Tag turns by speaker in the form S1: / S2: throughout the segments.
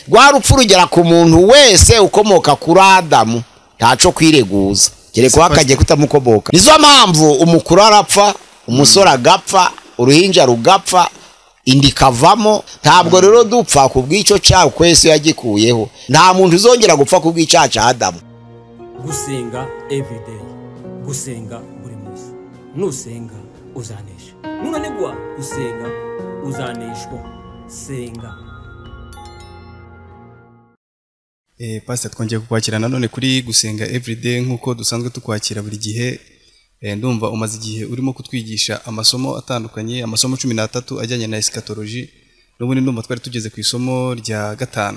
S1: Rwa rupfu rugera ku muntu wese ukomoka kuri Adamu, ntaco kwireguza kereka wakagiye kutamukomoka. Nizo mpamvu umukuru arapfa, umusore agapfa, uruhinja rugapfa, indi ikavamo. Ntabwo rero dupfa ku bw'icyo cyaha kuko Yesu yagikuyeho. Nta muntu uzongera gupfa ku bw'icyaha cya Adamu.
S2: Gusenga everyday, gusenga buri munsi. Nusenga uzanesha, nunanigwa gusenga uzaneshwa. Senga.
S3: Pastor, twongeye kukwakira nanone kuri Gusenga Everyday nkuko dusanzwe tukwakira buri gihe. Ndumva umaze igihe urimo kutwigisha amasomo atandukanye, amasomo 13 ajyanye na eschatology. N'ubundi ndumva twari tugeze ku isomo rya 5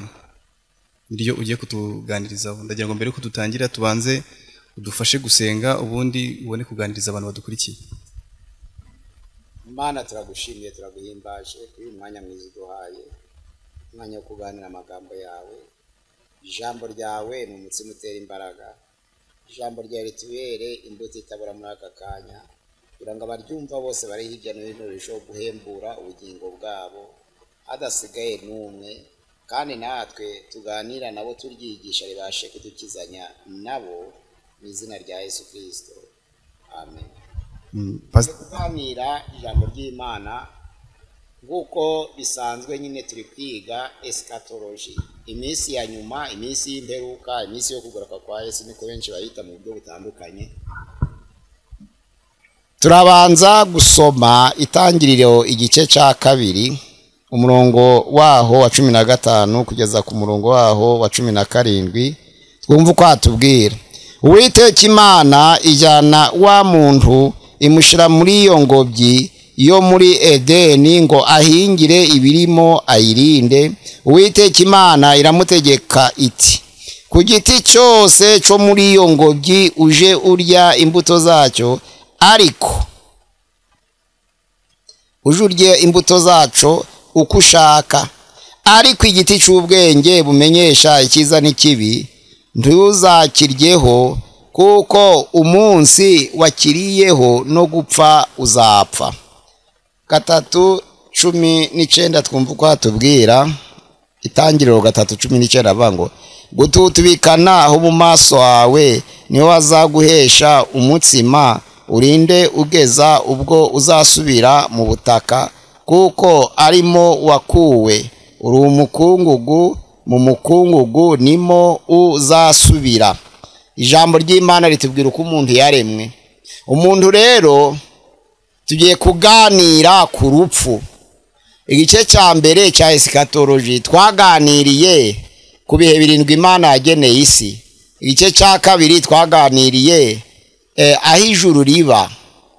S3: niryo ugiye kutuganirizaho. Ndagira ngo mbere ko dutangira tubanze udufashe gusenga, ubundi ubone kuganiriza abantu badukurikiye.
S1: Imana turagushimiye, turaguhimbaje kuri uyu mwanya mwiza uduhaye, umwanya wo kuganira amagambo yawe. Ijambo ryawe ni umutsima utera imbaraga, ijambo ryawe ritubere imbuto itabura muri aka kanya, kugira ngo abaryumva bose bari hirya no hino barusheho guhembura ubugingo bwabo hadasigaye n'umwe, kandi natwe tuganira nabo turyigisha ribashe kudukizanya nabo mu izina rya Yesu Kristo, amen. Kuganira ijambo ry'Imana nk'uko bisanzwe nyine turi kwiga eschatology, iminsi ya nyuma, iminsi y'imperuka, iminsi yo kugaruka kwa Yesu, niko benshi bayita mu buryo butandukanye. Turabanza gusoma Itangiriro igice cya 2 umurongo waho wa 15 kugeza ku murongo waho wa 17, twumva uko atubwira. Uwiteka Imana ijyana wa muntu imushyira muri iyo ngobyi yo muri Edeni ngo ahingire ibirimo ayirinde. Uwiteka Imana iramutegeka iti, ku giti cyose cyo muri iyo ngobyi uje urya imbuto zacyo, ariko uje urye imbuto zaco uko ushaka, ariko igiti cy'ubwenge bumenyesha icyiza n'ikibi ntuzakiryeho, kuko umunsi wakiriyeho no gupfa uzapfa. 3:19 twumva uko hatubwira. Itangiriro 3:19 avuga ngo gututubikana aho mu maso hawe niho hazaguhesha umutsima, urinde ugeza ubwo uzasubira mu butaka, kuko arimo wakuwe, uri umukungugu, mu mukungugu nimo uzasubira. Ijambo ry'Imana ritubwira uko umuntu yaremwe. Umuntu rero tugiye kuganira ku rupfu. Igice cya mbere cya eschatology twaganiriye ku bihe 7 Imana yageneye isi. Igice cya 2 twaganiriye aho ijuru riba,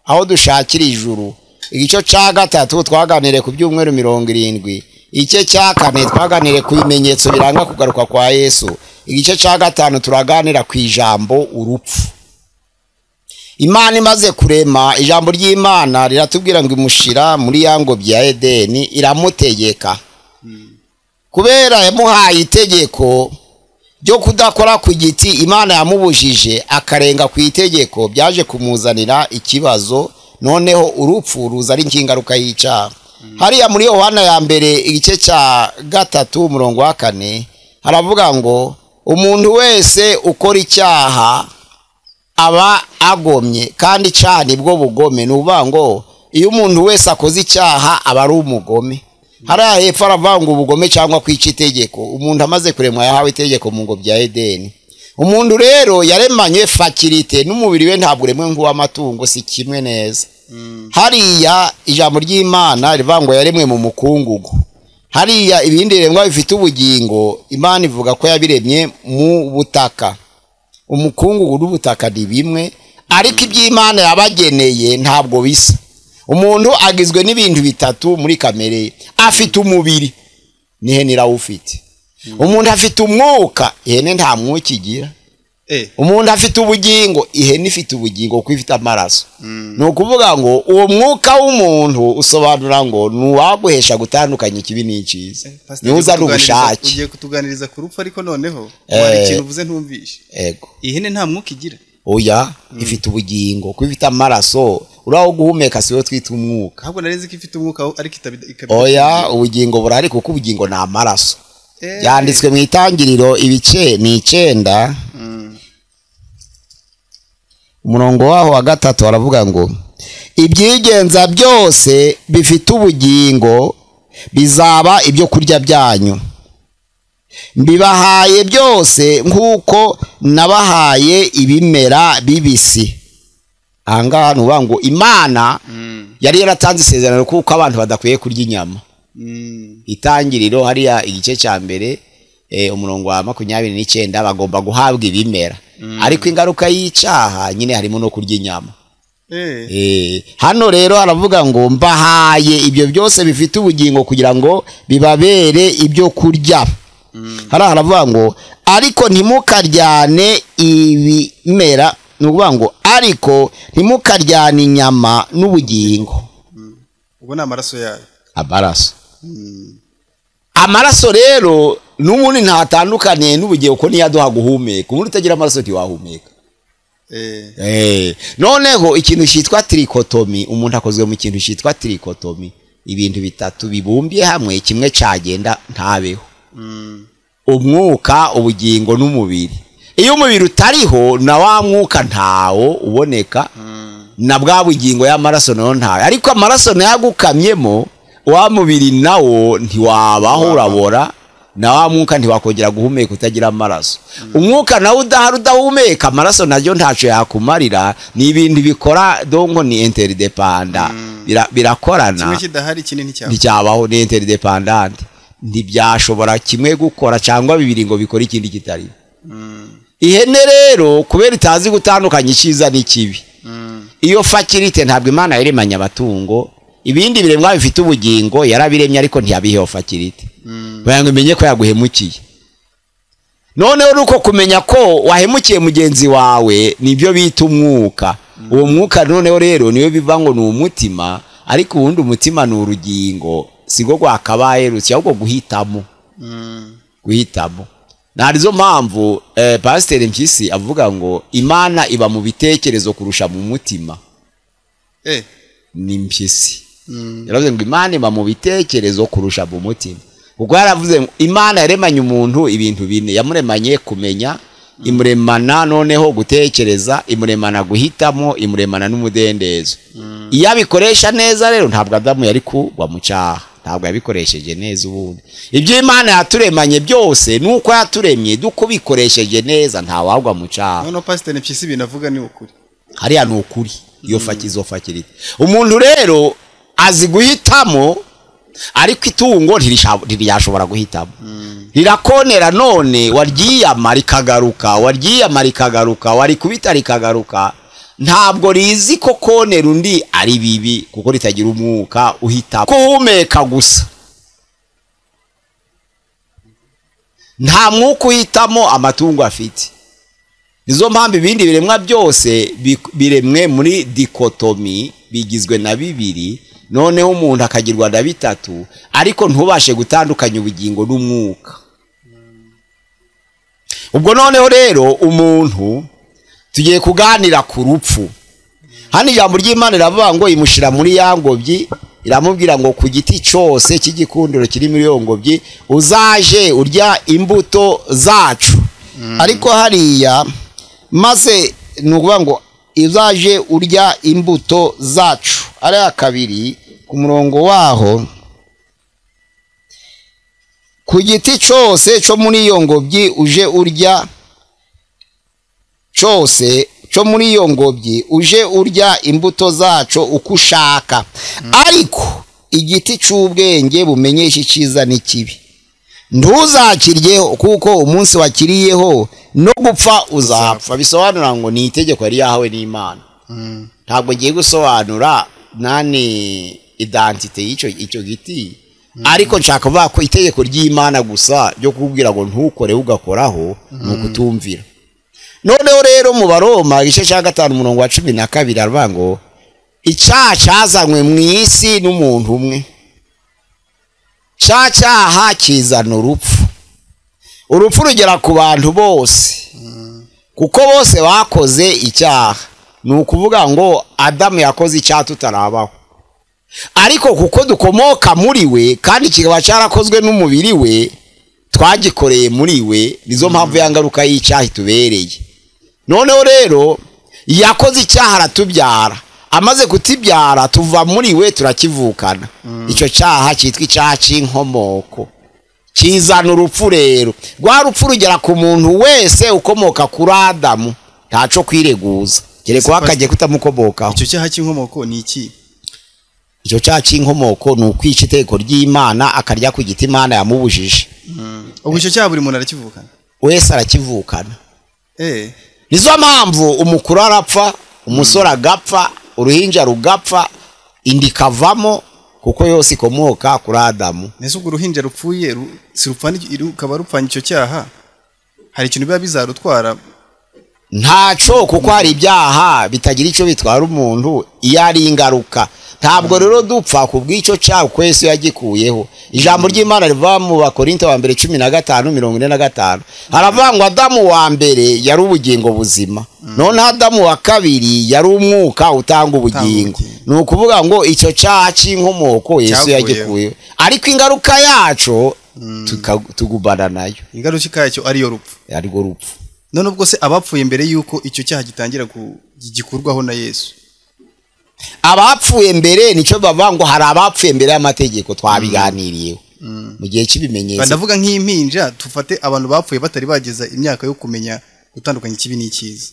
S1: aho dushakira ijuru. Igice cya 3 twaganiriye ku byumweru 70. Igice cya 4 twaganiriye ku bimenyetso biranga kugaruka kwa Yesu. Igice cya 5 turaganira ku ijambo urupfu. Imana imaze kurema, ijambo ry'Imana riratubwira ngo imushira muri ya ngobyi ya Edeni iramutegeka. Kubera yamuhaye itegeko ryo kudakora ku giti Imana yamubujije, akarenga ku itegeko, byaje kumuzanira ikibazo. Noneho urupfu ruza ari ingaruka y'icyaha. Hariya muri Yohana ya mbere igice cya 3 umurongo wa 4 haravuga ngo umuntu wese ukora icyaha aba agomye, kandi icyaha nibwo bugome. Ni ukuvuga ngo iyo umuntu wese akoze icyaha aba ari umugome. Hariya hepfo aravuga ngo ubugome cyangwa kwica itegeko. Umuntu amaze kuremwa yahawe itegeko mu ngobyi ya Edeni. Umuntu rero yaremanywe fakirite, n'umubiri we ntabwo uremwe nk'uw'amatungo, si kimwe neza. Hariya ijambo ry'Imana rivuga ngo yaremwe mu mukungugu. Hariya ibindi biremwa bifite ubugingo Imana ivuga ko yabiremye mu butaka. Umukungugu n'ubutaka ni bimwe, ariko iby'Imana yabageneye ntabwo bisa. Umuntu agizwe n'ibintu bitatu muri kamere. Afite umubiri, n'ihene irawufite. Umuntu afite umwuka, ihene nta mwuka igira. Umuntu afite ubugingo, ihene ifite ubugingo kuko ifite amaraso. Ni ukuvuga ngo uwo mwuka w'umuntu usobanura ngo ni uwaguhesha gutandukanya ikibi n'icyiza, niwo uzana ubushake.
S3: Ugiye kutuganiriza ku rupfu, ariko noneho hari ikintu uvuze ntumvishe. Ihene nta mwuka igira.
S1: Oya, ifite ubugingo kuko ifite amaraso. Uraho guhumeka siwe twita umwuka.
S3: Ahubwo nari nzi ko ifite umwuka ariko ikabida.
S1: Oya, ubugingo burahari kuko ubugingo ni amaraso. Byanditswe mu Itangiriro ibice ni 9, umurongo waho wa 3 aravuga ngo ibyigenza byose bifite ubugingo bizaba ibyo kurya byanyu, mbibahaye byose nk'uko nabahaye ibimera bibisi. Ahangaha nuvuga ngo Imana yari yaratanze isezerano kuko abantu badakwiye kurya inyama. Itangiriro hariya igice cya mbere umurongo wa 29 bagomba guhabwa ibimera, ariko ingaruka y'icyaha nyine harimo no kurya inyama. Hano rero aravuga ngo mbahaye ibyo byose bifite ubugingo kugira ngo bibabere ibyo kurya. Hariya haravuga ngo ariko ntimukaryane ibimera, ni ukuvuga ngo ariko ntimukaryane inyama n'ubugingo.
S3: Ubwo ni amaraso yayo.
S1: Amaraso. Amaraso rero n'ubundi ntatandukaniye n'ubugingo kuko niyo aduha guhumeka. Ubundi utagira amaraso ntiwahumeka. Noneho ikintu cyitwa trikotomi, umuntu akozwe mu kintu cyitwa trikotomi, ibintu bitatu bibumbiye hamwe kimwe cyagenda ntabeho. Umwuka, ubugingo n'umubiri. Iyo umubiri utariho na wa mwuka ntawo uboneka, na bwa bugingo y'amaraso nayo ntayo. Ariko amaraso nayagukamyemo wa mubiri nawo ntiwabaho, urabora, na wa mwuka ntiwakongera guhumeka utagira amaraso. Umwuka nawo udahari udahumeka, amaraso nayo ntaco yakumarira. Ni ibintu bikora donko ni interdependant, birakorana.
S3: Kimwe kidahari ikindi
S1: nticyabaho, ni interdependant. Ntibyashobora kimwe gukora cyangwa bibiri ngo bikore ikindi kitari. Ihene rero kubera itazi gutandukanya icyiza n'ikibi, iyo fakirite ntabwo Imana yaremanye abatungo. Ibindi biremwa bifite ubugingo yarabiremye ariko ntiyabiheho fakirite, kugira ngo imenye ko yaguhemukiye. Noneho nuko kumenya ko wahemukiye mugenzi wawe nibyo bita umwuka. Uwo mwuka noneho rero niyo biva ngo ni umutima, ariko ubundi umutima ni urugingo, sigo rwakabaye rusi ahubwo guhitamo. Guhitamo. Narizo mpamvu Pasiteri Mpyisi avuga ngo Imana iba mu bitekerezo kurusha mu mutima. Ni Mpyisi. Yaravuze ngo Imana iba mu bitekerezo kurusha mu mutima. Kuko yaravuze ngo Imana yaremanye umuntu ibintu bine, yamuremanye kumenya, imuremana noneho gutekereza, imuremana guhitamo, imuremana n'umudendezo. Iyo abikoresha neza rero ntabwo Adamu yari kugwa mu cyaha, ntabwo yabikoresheje neza. Ubundi ibyo Imana yaturemanye byose nuko yaturemye dukubikoresheje neza ntawagwa mu cyaha.
S3: None Pasiteri Mpyisi ibintu avuga ni ukuri.
S1: Hariya ni ukuri. Iyo fakizo fakirite. Umuntu rero azi guhitamo, ariko itungo ntiryashobora guhitamo. Rirakonera none waryiyama rikagaruka, waryiyama rikagaruka, warikubita rikagaruka. Ntabwo rizi ko konera undi ari bibi kuko ritagira umwuka uhita kuhumeka gusa. Nta mwuka uhitamo amatungo afite. Nizo mpamvu ibindi biremwa byose biremwe muri dikotomi, bigizwe na bibiri, noneho umuntu akagirwa na bitatu, ariko ntubashe gutandukanya ubugingo n'umwuka. Ubwo noneho rero umuntu tugiye kuganira ku rupfu. Hano ijambo ry'Imana riravuga ngo imushira muri ya ngobyi, iramubwira ngo ku giti cyose cy'igikundiro kiri muri iyo ngobyi uzaje urya imbuto zacu. Ariko hariya maze ni ukuvuga ngo uzaje urya imbuto zacu. Ariya kabiri ku murongo waho, ku giti cyose cyo muri iyo ngobyi uje urya cyose cyo muri iyo ngobyi uje urya imbuto zaco uko ushaka, ariko igiti cy'ubwenge bumenyesha icyiza n'ikibi ntuzakiryeho, kuko umunsi wakiriyeho no gupfa uzapfa. Bisobanura ngo ni itegeko yari yahawe n'Imana. Ntabwo ngiye gusobanura nani identite y'icyo icyo giti, ariko nshaka kuvuga ko itegeko ry'Imana gusa ryo kubwira ngo ntukore ugakoraho ni ukutumvira. Noneho rero mu Baroma igice cya 5 umurongo wa 12 aravuga ngo icyaha cyazanywe mu isi n'umuntu umwe, cyaha kizana urupfu. Urupfu rugera ku bantu bose kuko bose bakoze icyaha. Ni ukuvuga ngo Adamu yakoze icyaha tutarabaho, ariko kuko dukomoka muri we kandi kikaba cyarakozwe n'umubiri we, Twagikoreye muri we, nizo mpamvu ya ngaruka y'icyaha itubereye. Noneho rero yakoze icyaha aratubyara, amaze kutibyara tuva muri we turakivukana. Icyo cyaha cyitwa icyaha cy'inkomoko, kizana urupfu. Rero rwa rupfu rugera ku muntu wese ukomoka kuri Adamu, ntaco kwireguza kereka wakagiye kutamukomokaho.
S3: Icyo cyaha cy'inkomoko ni iki?
S1: Icyo cyaha cy'inkomoko ni ukwica itegeko ry'Imana, akarya ku giti Imana yamubujije.
S3: Ubwo icyo cyaha buri muntu arakivukana?
S1: Wese arakivukana. Nizo mpamvu umukuru arapfa, umusore agapfa, uruhinja rugapfa, inda ikavamo, kuko yose ikomoka kuri Adamu.
S3: Nese ubwo uruhinja rupfuye si rukaba rupfanye icyo cyaha, hari ikintu biba bizarutwara?
S1: Ntaco, kuko hari ibyaha bitagira icyo bitwara umuntu iyo ari ingaruka. Ntabwo rero dupfa ku bw'icyo cyaha kuko Yesu yagikuyeho. Ijambo ry'Imana riva mu Bakorinto wa mbere 15:45, haravuga ngo Adamu wa mbere yari ubugingo buzima, none Adamu wa kabiri yari umwuka utanga ubugingo. Ni ukuvuga ngo icyo cyaha cy'inkomoko Yesu yagikuyeho, ariko ingaruka yaco tugubana nayo.
S3: Ingaruka yacyo ariyo rupfu,
S1: arirwo rupfu.
S3: None ubwo se abapfuye mbere yuko icyo cyaha gitangira gikurwaho na Yesu,
S1: abapfuye mbere nicyo bavuga ngo hari abapfuye mbere y'amategeko, twabiganiriyeho mu gihe cy'ibimenyetso.
S3: Ndavuga nk'impinja, tufate abantu bapfuye batari bageza imyaka yo kumenya gutandukanya ikibi n'icyiza.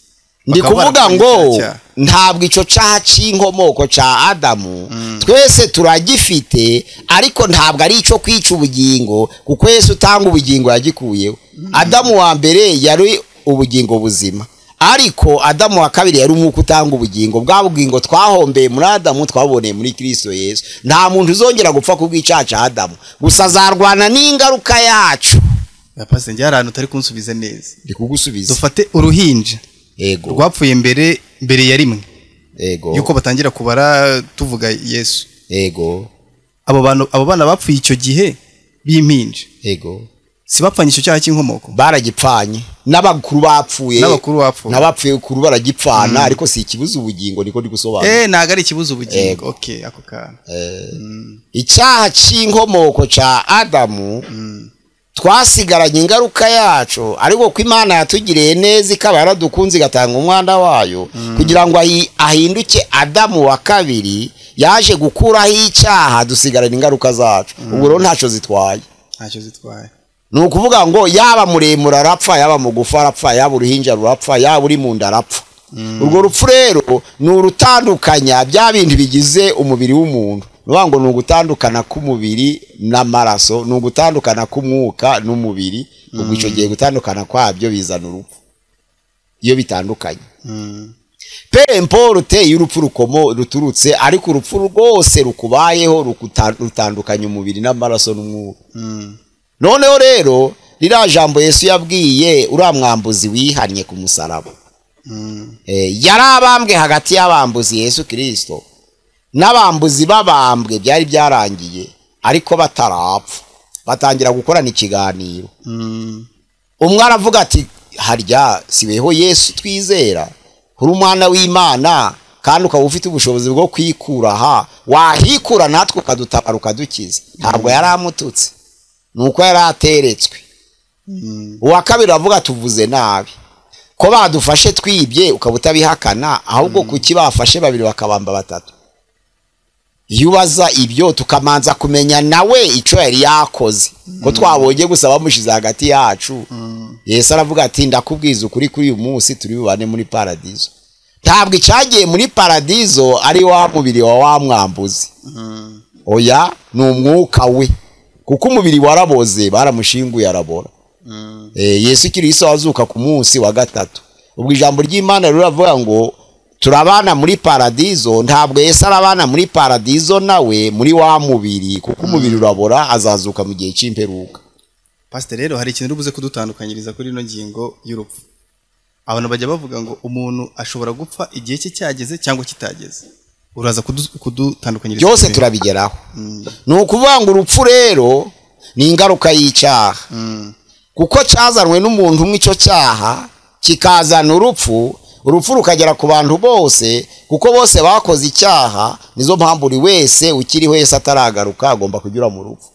S1: Ndi kuvuga ngo ntabwo icyo cyaha cy'inkomoko cya Adamu twese turagifite, ariko ntabwo ari icyo kwica ubugingo, kuko Yesu utanga ubugingo yagikuyeho. Adamu wa mbere yari ubugingo buzima, ariko Adamu wa kabiri yari umwuka utanga ubugingo. Bwa bugingo twahombeye muri Adamu twaboneye muri Kristo Yesu. Nta muntu uzongera gupfa kubw'icyaha cya Adamu, gusa azarwana n'ingaruka yacu.
S3: Pastor, njye hari ahantu utari kunsubiza neza.
S1: Ndi kugusubiza.
S3: Dufate uruhinja
S1: yego
S3: rwapfuye mbere ya rimwe,
S1: yego,
S3: yuko batangira kubara tuvuga Yesu,
S1: yego,
S3: abo bantu, abo bana bapfuye icyo gihe b'impinja,
S1: yego,
S3: si bapfanye icyo cyaha cy'inkomoko?
S1: Baragipfanye n'abakuru bapfuye, n'abapfuye kuru baragipfana, ariko si ikibuza ubugingo, niko ndi gusobanura.
S3: Ntago ari ikibuza ubugingo. Okay, ako kana.
S1: Icyaha cy'inkomoko cya Adamu twasigaranye ingaruka yacu, ariko ko Imana yatugiriye neza ikaba yaradukunze igatanga umwana wayo kugira ngo ahinduke Adamu wa kabiri, yaje gukuraho icyaha, dusigarana ingaruka zacu. Ubwo rero ntaco zitwaye,
S3: ntacyo zitwaye.
S1: Ni ukuvuga ngo yaba muremure arapfa, yaba mugufi arapfa, yaba uruhinja rurapfa, yaba uri mu nda arapfa. Urwo rupfu rero ni urutandukanya bya bintu bigize umubiri w'umuntu. Nuvuga ngo ni ugutandukana k'umubiri n'amaraso, ni ugutandukana k'umwuka n'umubiri. Ubwo icyo gihe gutandukana kwabyo bizana urupfu iyo bitandukanye. Pe importe y'urupfu rukomo ruturutse, ariko urupfu rwose rukubayeho rutandukanya umubiri n'amaraso n'umwuka. Noneho rero ririya jambo Yesu yabwiye uriya mwambuzi wihannye ku musaraba, yari abambwe hagati y'abambuzi Yesu Kristo n'abambuzi babambwe, byari byarangiye ariko batarapfa, batangira gukorana ikiganiro. Umwe aravuga ati harya siweho Yesu twizera, uri umwana w'Imana kandi ukaba ufite ubushobozi bwo kwikura aha, wahikura natwe ukadutabara ukadukiza. Ntabwo yari amututse, nuko yari ateretswe. Uwa kabiri avuga tuvuze nabi, ko badufashe twibye ukaba utabihakana, ahubwo kuki bafashe babiri bakabamba batatu? Iyo ubaza ibyo tukamanza kumenya nawe icyo yari yakoze, ko twabonye gusa bamushize hagati yacu. Yesu aravuga ati ndakubwiza ukuri, kuri uyu munsi turi bubane muri paradizo. Ntabwo icyagiye muri paradizo ari wa mubiri wa wa mwambuzi, oya, ni umwuka we, kuko umubiri waraboze, baramushinguye arabora. Yesu Kristo azuka ku munsi wa gatatu. Ubwo ijambo ry'Imana riravuga ngo turabana muri paradizo. Ntabwo Yesu arabana muri paradizo nawe muri wa mubiri, kuko umubiri urabora, azazuka mu gihe cy'imperuka.
S3: Pastor, rero hari ikintu rubuze kudutandukanyiriza kuri ino ngingo y'urupfu. Abantu bajya bavuga ngo umuntu ashobora gupfa igihe cye cyageze cyangwa kitageze. Uraza kudutandukanyiriza
S1: byose turabigeraho. Ni ukuvuga ngo urupfu rero ni ingaruka y'icyaha, kuko cyazanwe n'umuntu umwe, icyo cyaha kikazana urupfu, urupfu rukagera ku bantu bose, kuko bose bakoze icyaha. Nizo mpamvu buri wese ukiriho Yesu ataragaruka agomba kunyura mu rupfu.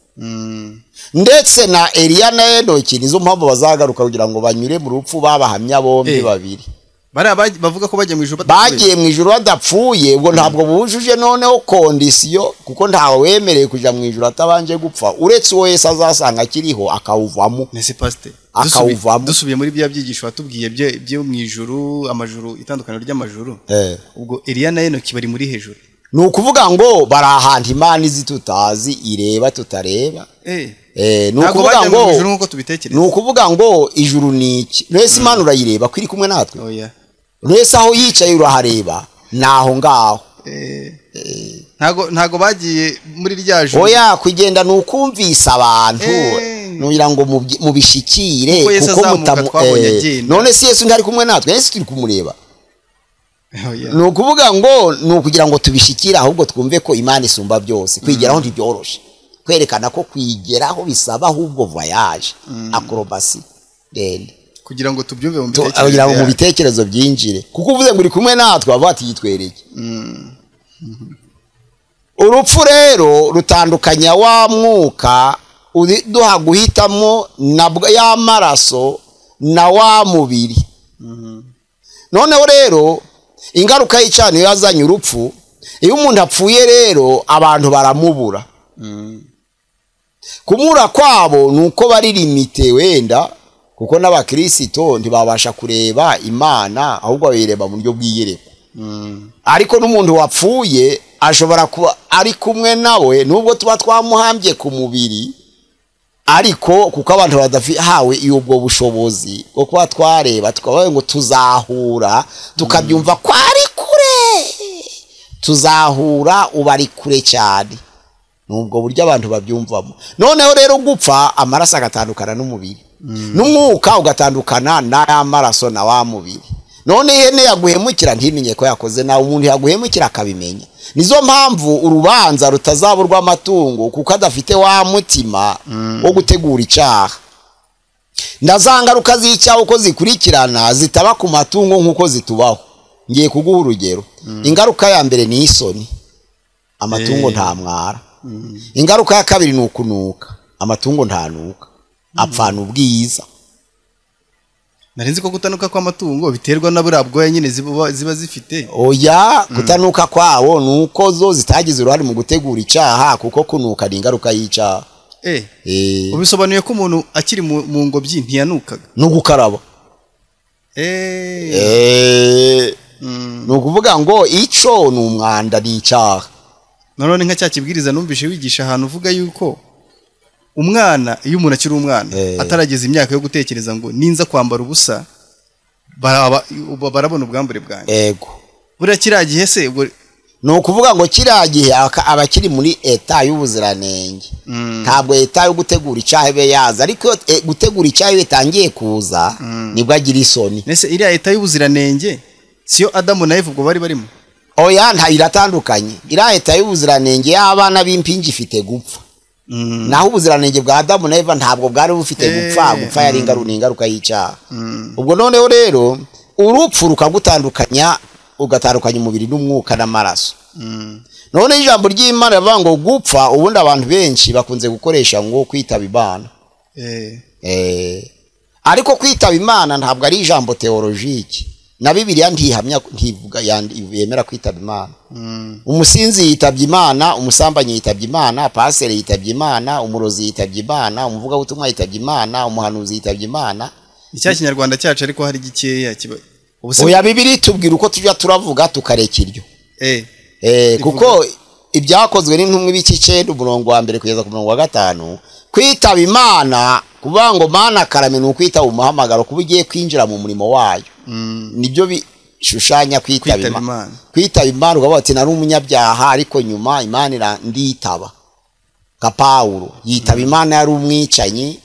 S1: Ndetse na Eliya na Enoki nizo mpamvu bazagaruka kugira ngo banyure mu rupfu babahamya bombi babiri.
S3: Bavuga ko bagiye mu ijuru
S1: bagiye mu ijuru badapfuye, ubwo ntabwo bujuje noneho kondisiyo, kuko ntawe wemerewe kuja mu ijuru atabanje gupfa, uretse uwo Yesu azasanga akiriho akawuvamo.
S3: Nese pastor,
S1: akawuvamo.
S3: Dusubiye muri bya byigisho watubwiye byo mu ijuru, amajuru, itandukaniro ry'amajuru, ubwo Eliya na Enoki bari muri hejuru.
S1: Ni ukuvuga ngo bari ahantu Imana izi tutazi, ireba tutareba. Ni ukuvuga ngo ni ukuvuga ngo ijuru ni iki? Mbese Imana urayireba ko iri kumwe natwe? Mbese aho yicaye urahareba? Naho ngaho.
S3: Ntago bagiye muri rya juru.
S1: Oya, kugenda ni ukumvisa abantu nugira ngo mubishikire, kuko mutamu. None si Yesu ntari kumwe natwe? Yesu turi kumureba. Ni ukuvuga ngo ni ukugira ngo tubishikire, ahubwo twumve ko Imana isumba byose. Kwigeraho ntibyoroshe, kwerekana ko kwigeraho bisaba ahubwo voyage, acrobatie ndende,
S3: kugira ngo tubyumve mu bitekerezo,
S1: kugira ngo mu bitekerezo byinjire. Kuko uvuze ngo uri kumwe natwe, bavuga ati yitwereke. Urupfu rero rutandukanya wa mwuka uduha guhitamo na ya maraso na wa mubiri. Noneho rero ingaruka y'icyaha yazanye urupfu. Iyo umuntu apfuye rero abantu baramubura. Kumura kwabo nuko bari limite wenda, kuko n'abakristo ntibabasha kureba Imana, ahubwo bayireba mu buryo bw'iyerekwa. Ariko n'umuntu wapfuye ashobora kuba ari kumwe nawe, nubwo tuba twamuhambye ku mubiri, ariko kuko abantu badahawe ubwo bushobozi bwo kuba twareba, tukabaye ngo tuzahura, tukabyumva ko ari kure, tuzahura uba ari kure cyane. Nubwo buryo abantu babyumvamo. Noneho rero gupfa, amaraso agatandukana n'umubiri, n'umwuka ugatandukana n'amaraso na wa mubiri. None ihene yaguhemukira ntimenye ko yakoze, nawe umuntu yaguhemukira akabimenya. Nizo mpamvu urubanza rutazaburwa amatungo, kuko adafite wa mutima wo gutegura icyaha. Ndazangaruka z'icyaha uko zikurikirana zitaba ku matungo nkuko zitubaho. Ngiye kuguha urugero. Ingaruka ya mbere ni isoni, amatungo nta mwara. Ingaruka ya kabiri ni ukunuka, amatungo ntanuka, apfana ubwiza.
S3: Narinzi ko kutanuka kw'amatungo biterwa na buriya bwoya nyine ziba zifite.
S1: Oya, kutanuka kwawo nuko zo zitagize uruhare mu gutegura icyaha, kuko kunuka ni ingaruka y'icyaha.
S3: Ubisobanuye ko umuntu akiri mu ngobyi ntiyanukaga?
S1: No gukaraba. Ni ukuvuga ngo ico ni umwanda, ni icyaha.
S3: None nka cya kibwiriza numvise wigisha ahantu uvuga yuko umwana, iyo umuntu akiri umwana atarageza imyaka yo gutekereza ngo ninza kwambara ubusa barabona ubwambure bwanjye.
S1: Yego.
S3: Buriya kiriya gihe se ubwo
S1: ni ukuvuga ngo kiriya gihe abakiri muri eta y'ubuziranenge. Ntabwo eta yo gutegura icyaha ibe yaza, ariko gutegura icyaha iyo itangiye kuza nibwo agira isoni.
S3: Nese iriya eta y'ubuziranenge siyo Adamu na Eva ubwo bari barimo?
S1: Oya, nta, iratandukanye. Iriya eta y'ubuziranenge y'abana b'impinja ifite gupfa. Naho ubuziranenge bwa Adamu na Eva ntabwo bwari bufite gupfa. Gupfa yari ingaruka y'icyaha. Ubwo noneho rero urupfu rukagutandukanya, ugatandukanya umubiri n'umwuka n'amaraso. None ijambo ry'Imana rivuga ngo gupfa, ubundi abantu benshi bakunze gukoresha ngo kwitaba Imana. Ariko kwitaba Imana ntabwo ari ijambo theologique. Na Bibiliya ntihamya, ntivuga yemera kwitaba Imana. Umusinzi yitabye Imana, umusambanyi yitabye Imana, pasere yitabye Imana, umurozi yitabye Imana, umuvugabutumwa yitabye Imana, umuhanuzi yitabye Imana.
S3: Icya kinyarwanda cyacu ariko hari gikeya kiba.
S1: Oya, Bibiliya itubwira uko tujya turavuga tukareka iryo. Kuko ibyakozwe n'intumwa ibice 9 umurongo wa 1 kugeza ku murongo wa 5, kwitaba Imana kuvuga ngo Mana karame ni ukwitaba umuhamagaro, kuba ugiye kwinjira mu murimo wayo. Nibyo bishushanya kwitaba Imana. Kwitaba Imana ukavuga ati nari umunyabyaha, ariko nyuma Imana nditaba. Nka Pawulo yitaba Imana yari umwicanyi,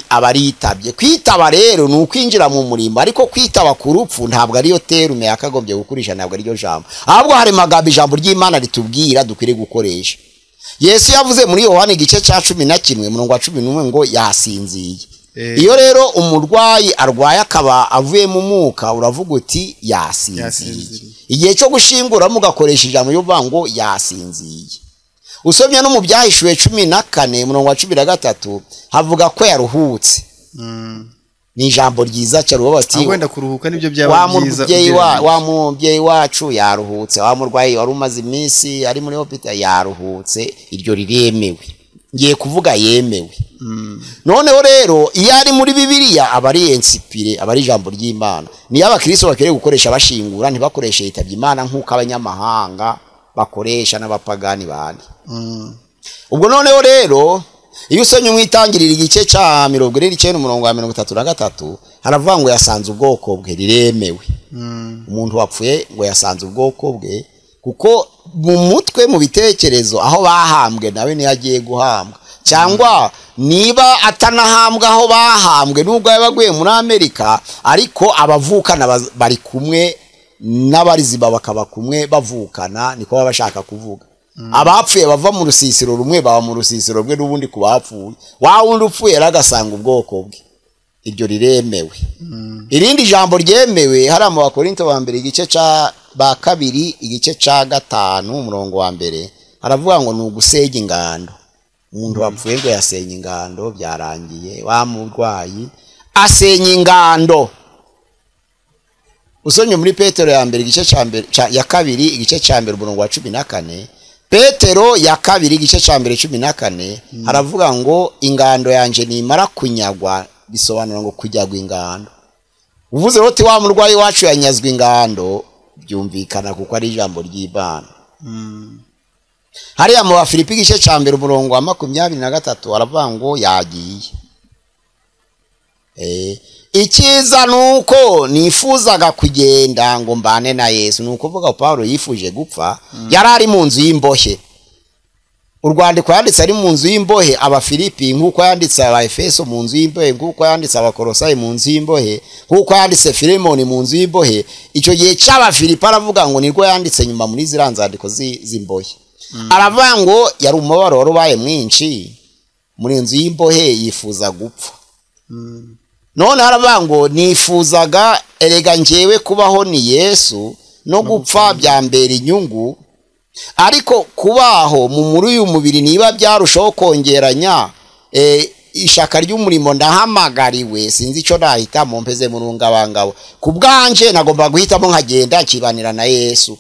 S1: abaritabye. Kwitaba rero ni ukwinjira mu murimo, ariko kwitaba ku rupfu ntabwo ariyo terume yakagombye gukoresha, ntabwo ariyo jambo. Ahubwo hari magambo ijambo ry'Imana ritubwira dukwiriye gukoresha. Yesu yavuze muri Yohana igice cya 11 umurongo wa 11 ngo yasinziye. Iyo rero umurwayi arwaye akaba avuye mu mwuka, uravuga uti yasinziye. Igihe cyo gushingura mugakoresha ijambo yo ngo yasinziye. Usomye no mu Byahishuwe 14 umurongo wa 13 havuga ko yaruhutse. Ni ijambo ryiza cyane bati
S3: wenda kuruhuka nibyo byaba byiza.
S1: Wa mubyeyi wacu yaruhutse, wa murwayi wari umaze iminsi ari muri hospital yaruhutse, iryo riremewe. Ngiye kuvuga yemewe. Noneho rero iyo ari muri Bibiliya aba ari inspire, aba ari ijambo ry'Imana. Niyo abakristo bakwiriye gukoresha bashingura, ntibakoreshe yitabye Imana nk'uko abanyamahanga bakoresha n'abapagani bandi. Ubwo noneho rero iyo usomye mu Itangiriro igice cya 49 umurongo wa 33 haravuga ngo yasanze ubwoko bwe, riremewe. Umuntu wapfuye ngo yasanze ubwoko bwe, kuko mu mutwe mu bitekerezo aho bahambwe nawe niyo agiye guhambwa, cyangwa niba atanahambwa aho bahambwe nubwo yabaguye muri Amerika, ariko abavukana bari kumwe n'abariziba bakaba kumwe bavukana, niko baba bashaka kuvuga. Abapfuye bava mu rusisiro rumwe baba mu rusisiro rwe n'ubundi ku bapfuye, wa wundi upfuye agasanga ubwoko bwe, iryo riremewe. Irindi jambo ryemewe hari mu Bakorinto ba mbere igice cya ba kabiri igice cya 5 umurongo wa mbere haravuga ngo ni ugusenya ingando. Umuntu wapfuye ngo yasenya ingando, byarangiye. Wa murwayi asenya ingando. Usomye muri Petero ya mbere igice cya mbere ya kabiri igice cya mbere umurongo wa 14, Petero ya kabiri igice cya mbere 14 haravuga ngo ingando yanje nimara kunyagwa, bisobanura ngo kujyagwa ingando. Uvuze roti wa murwayi wacu yanyazwe ingando, byumvikana kuko ari ijambo ry'Imana. Hariya mu Bafilipi igice cya mbere umurongo wa 23 haravuga ngo yagiye. Icyiza nuko nifuzaga kugenda ngo mbane na Yesu. Nuko vuga Paulo yifuje gupfa, yari ari mu nzu y'imbohe. Urwandiko yanditse ari mu nzu y'imbohe Abafilipi, nkuko yanditse Abaefeso mu nzu y'imbohe, nkuko yanditse Abakolosayi mu nzu y'imbohe, nkuko yanditse Filemoni mu nzu y'imbohe. Icyo gihe cy'Abafilipi aravuga ngo nirwo yanditse nyuma muri ziriya nzandiko z'imbohe. Aravuga ngo yari umubabaro wari ubaye mwinshi muri nzu y'imbohe, yifuza gupfa. None haravuga ngo nifuzaga erega njyewe kubaho ni Yesu, no gupfa byambera inyungu, ariko kubaho mu muri uyu mubiri niba byarushaho kongeranya ishaka ry'umurimo ndahamagariwe, sinzi icyo nahitamo mpeze mu rungabangabo. Ku bwanje nagomba guhitamo nkagenda nkibanira na Yesu,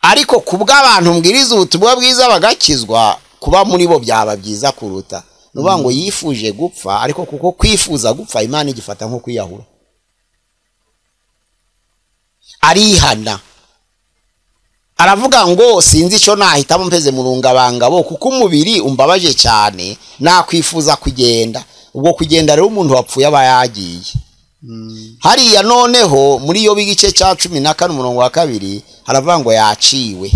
S1: ariko ku bw'abantu mbwiriza ubutumwa bwiza bagakizwa, kuba muri bo byaba byiza kuruta. Nuvuga ngo yifuje gupfa, ariko kuko kwifuza gupfa Imana igifata nko kwiyahura. Arihana aravuga ngo sinzi icyo nahitamo mpeze mu rungabangabo, kuko umubiri umbabaje cyane, nakwifuza kugenda. Ubwo kugenda rero umuntu wapfuye aba yagiye. Hariya noneho muri yo igice cya 14 umurongo wa 2 haravuga ngo yaciwe.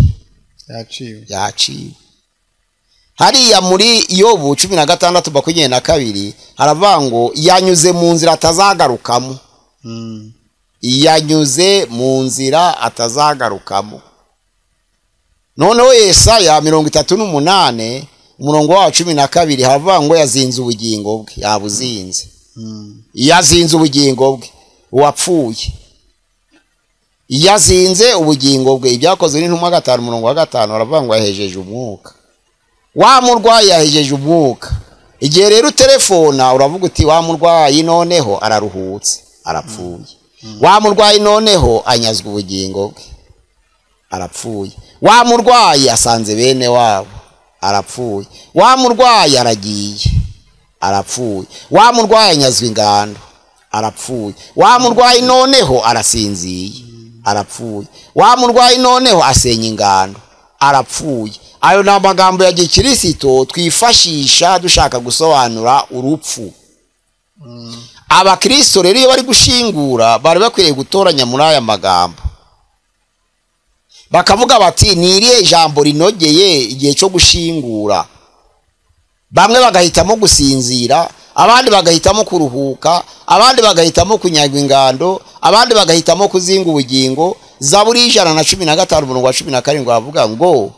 S1: Yaciwe. Hariya muri Yobu 16:22 haravuga ngo yanyuze mu nzira atazagarukamo. Yanyuze mu nzira atazagarukamo. Noneho Yesaya 38 umurongo wa 12 haravuga ngo yazinze ubugingo bwe, yabuzinze. Yazinze ubugingo bwe, uwapfuye. Yazinze ubugingo bwe. Ibyakozwe n'intumwa 5 umurongo wa 5 haravuga ngo yahejeje umwuka. Wa murwayi yahejeje umwuka. Igihe rero telefona uravuga uti wa murwayi noneho araruhutse, arapfuye. Wa murwayi noneho anyazwe ubugingo bwe, arapfuye. Wa murwayi asanze bene wabo, arapfuye. Wa murwayi aragiye, arapfuye. Wa murwayi anyazwe ingando, arapfuye. Wa murwayi noneho arasinziye, arapfuye. Wa murwayi noneho asenya ingando, arapfuye. Ayo ni amagambo ya gikirisito twifashisha dushaka gusobanura urupfu. Abakristo rero iyo bari gushingura bari bakwiriye gutoranya muri aya magambo, bakavuga bati ni irihe jambo rinogeye igihe cyo gushingura. Bamwe bagahitamo gusinzira, abandi bagahitamo kuruhuka, abandi bagahitamo kunyagwa ingando, abandi bagahitamo kuzinga ubugingo. Zaburi 115 umurongo wa 17 avuga ngo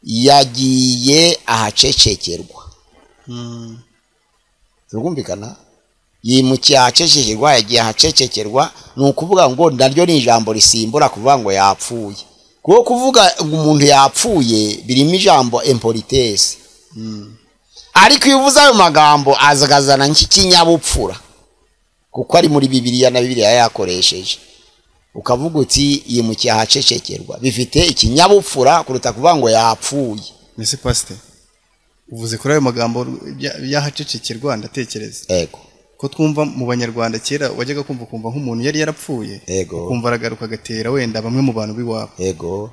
S1: yagiye ahacecekerwa. Turumvikana? Yimukiye ahacecekerwa, yagiye ahacecekerwa, ni ukuvuga ngo naryo ni ijambo risimbura kuvuga ngo yapfuye. Kuko kuvuga umuntu yapfuye birimo ijambo impolitesse. Ariko iyo uvuze ayo magambo azagazana nk'ikinyabupfura, kuko ari muri Bibiliya na Bibiliya yakoresheje. Ukavuga uti yimukiye ahacecekerwa, bifite ikinyabupfura kuruta kuvuga ngo yapfuye.
S3: Mbese pastor, uvuze kuri ayo magambo y'ahacecekerwa, ndatekereza
S1: Ego.
S3: ko twumva mu Banyarwanda kera wajyaga kumva ukumva nk'umuntu yari yarapfuye,
S1: Ego.
S3: ukumva aragaruka agatera wenda bamwe mu bantu b'iwabo.
S1: Ego.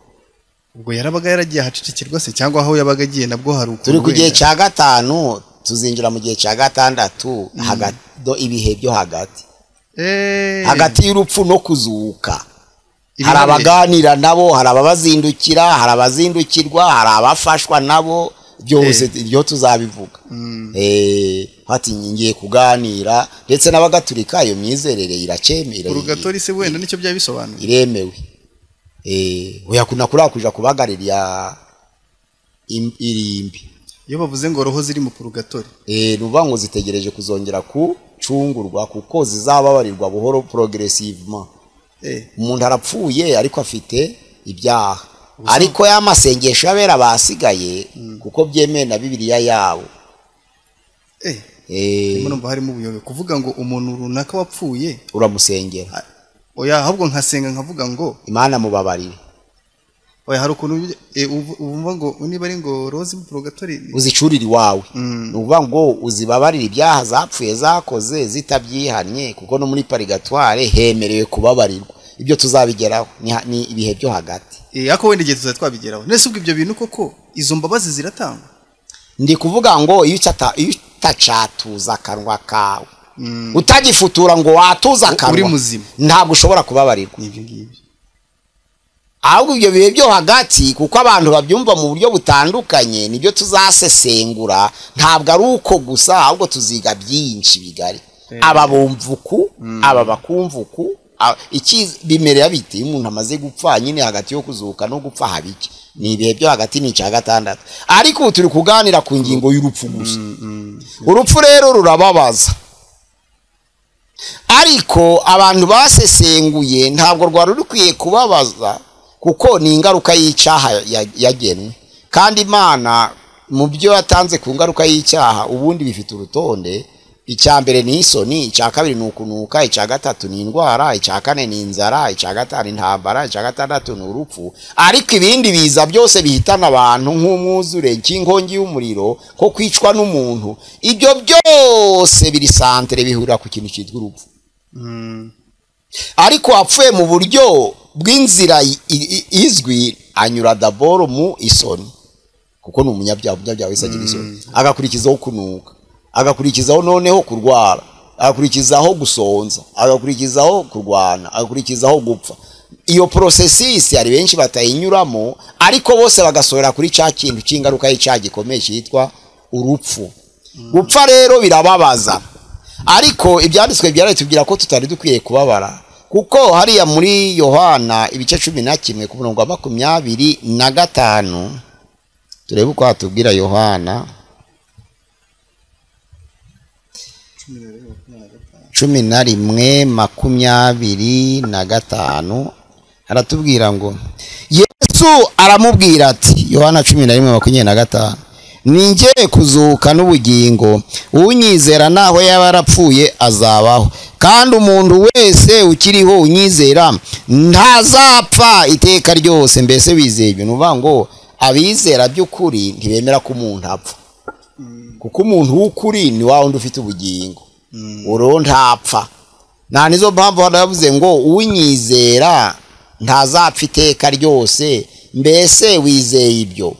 S3: Ubwo yarabaga yaragiye ahacecekerwa se, cyangwa aho yabaga agiye nabwo hari ukuntu?
S1: Turi ku gihe cya 5, tuzinjira mu gihe cya 6, hagati ibihe byo hagati. Hagati y'urupfu no kuzuka. Hari abaganira nabo, hari ababazindukira, hari abazindukirwa, hari abafashwa nabo, byose ibyo tuzabivuga. Hati ngiye kuganira ndetse n'abagatulika, iyo myizerere iracemera.
S3: Urugatori se wenda nicyo byaba bisobanuye?
S1: Iremewe. Oya, kuna kuri kuja kubagarira irimbi.
S3: Iyo bavuze ngo roho ziri mu purugatori,
S1: nuvuga ngo zitegereje kuzongera kucungurwa, kuko zizababarirwa buhoro, progressivement. Umuntu arapfuye ariko afite ibyaha, ariko ya masengesho y'abera basigaye, kuko byemewe na Bibiliya yabo.
S3: Ndumva harimo ubuyobe kuvuga ngo umuntu runaka wapfuye
S1: uramusengera.
S3: Oya, ahubwo nkasenga nkavuga ngo
S1: Imana mubabarire.
S3: Oya, hari ukuntu uvuga ngo niba ari ngo roho mu purugatori
S1: uzicurira iwawe. Ni ukuvuga ngo uzibabarire ibyaha zapfuye zakoze zitabyihannye, kuko no muri parigatware hemerewe kubabarirwa. Ibyo tuzabigeraho, ni ibihe byo hagati.
S3: Ariko wenda igihe tuzaba twabigeraho. Nese ubwo ibyo bintu koko izo mbabazi ziratangwa?
S1: Ndi kuvuga ngo iyo utacatuza akanwa kawe, utagifutura ngo watuza akanwa,
S3: uri muzima,
S1: ntabwo ushobora kubabarirwa.
S3: Ni ibyo ngibyo.
S1: Ahubwo ibyo bihe byo hagati, kuko abantu babyumva mu buryo butandukanye, nibyo tuzasesengura. Ntabwo ari uko gusa, ahubwo tuziga byinshi bigari. Aba bumvuku, aba bakumvuku, iki bimerera bite iyo umuntu amaze gupfa nyine, hagati yo kuzuka no gupfa habiki? Ni ibihe byo hagati, ni icya 6. Ariko ubu turi kuganira ku ngingo y'urupfu gusa. Urupfu rero rurababaza, ariko abantu basesenguye ntabwo rwari rukwiye kubabaza, kuko ni ingaruka y'icyaha yagenwe. Kandi Imana mu byo yatanze ku ngaruka y'icyaha ubundi bifite urutonde. Icya mbere ni isoni, icya kabiri ni ukunuka, icya 3 ni indwara, icya 4 ni inzara, icya 5 intambara, icya 6 ni urupfu. Ariko ibindi biza byose bihitana abantu nk'umwuzure, nk'inkongi y'umuriro, ko kwicwa n'umuntu, ibyo byose biri santere bihurira ku kintu cyitwa urupfu. Ariko wapfuye mu buryo bw'inzira izwi anyura daboro mu isoni, kuko ni umunyabyaha, umunyabyaha wese agira isoni. Agakurikizaho kunuka, agakurikizaho noneho kurwara, agakurikizaho gusonza, agakurikizaho kurwana, agakurikizaho gupfa. Iyo processus hari benshi batayinyuramo, ariko bose bagasohora kuri cya kintu cy'ingaruka y'icyaha gikomeye cyitwa urupfu. Gupfa rero birababaza, ariko ibyanditswe byaratubwira ko tutari dukwiye kubabara, kuko hariya muri Yohana ibice 11 ku murongo wa 25, turebe uko hatubwira Yohana 11:25, aratubwira ngo Yesu aramubwira ati, Yohana 11:25, ninjye kuzuka n'ubugingo, unyizera naho yaba yarapfuye azabaho, kandi umuntu wese ukiriho unyizera ntazapfa iteka ryose. Mbese wizeye ibyo? Nuvuga ngo abizera by'ukuri ntibemera ko umuntu apfa, kuko umuntu w'ukuri ni wa wundi ufite ubugingo, uro ntapfa. Nta nizo mpamvu hano yavuze ngo unyizera ntazapfa iteka ryose. Mbese wizeye ibyo?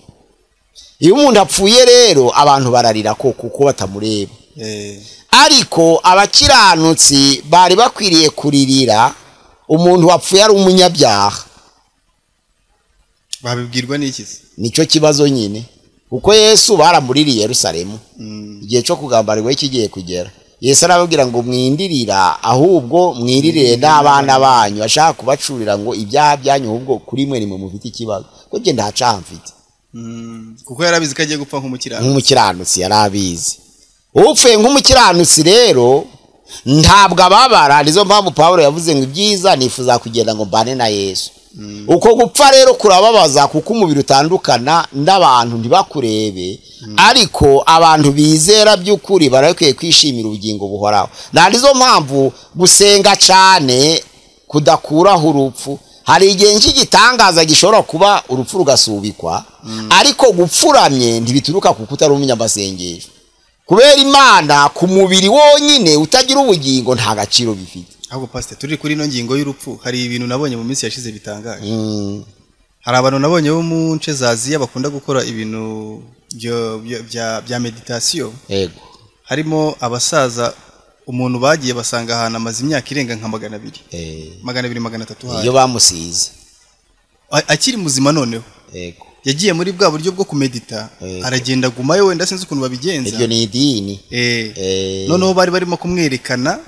S1: Iyo umuntu apfuye rero abantu bararira ko kuko batamureba. Ariko abakiranutsi bari bakwiriye kuririra umuntu wapfuye ari umunyabyaha.
S3: Babibwirwa n'iki se?
S1: Nicyo kibazo nyine, kuko Yesu baramuririye Yerusalemu igihe cyo kugambarirwa kigiye kugera. Yesu arababwira ngo mwindirira, ahubwo mwiririre n'abana banyu. Ashaka kubacurira ngo ibyaha byanyu ahubwo kuri mwe nimwe mufite ikibazo, ko njye nta cyaha mfite.
S3: Kuko yarabizi ko agiye gupfa nk'umukiranutsi.
S1: Nk'umukiranutsi yarabizi. Upfuye nk'umukiranutsi rero ntabwo ababara. Nizo mpamvu Pawulo yavuze ngo ibyiza nifuza kugenda ngo mbane na Yesu. Uko gupfa rero kurababaza kuko umubiri utandukana n'abantu ntibakurebe, ariko abantu bizera by'ukuri barakwiye kwishimira ubugingo buhoraho. Nta mpamvu gusenga cyane kudakuraho urupfu. Hari igihe cy'igitangaza gishobora kuba urupfu rugasubikwa, ariko gupfuramye ntibituruka kuko utari umunyamasengesho. Kubera Imana ku mubiri wonyine utagira ubugingo nta gaciro bifite.
S3: Ahubwo pastor, turi kuri ino ngingo y'urupfu, hari ibintu nabonye mu minsi yashize bitangaje. Hari abantu nabonye bo mu nce za Aziya bakunda gukora ibintu bya meditation.
S1: Yego.
S3: Harimo abasaza, umuntu bagiye basanga ahantu amaze imyaka irenga nka 200. 200 300
S1: hari. Iyo bamusize
S3: akiri muzima noneho.
S1: Yego.
S3: Yagiye muri bwa buryo bwo kumedita, aragenda gumayo wenda sinzi ukuntu babigenza.
S1: Ibyo ni idini.
S3: Noneho bari barimo kumwerekana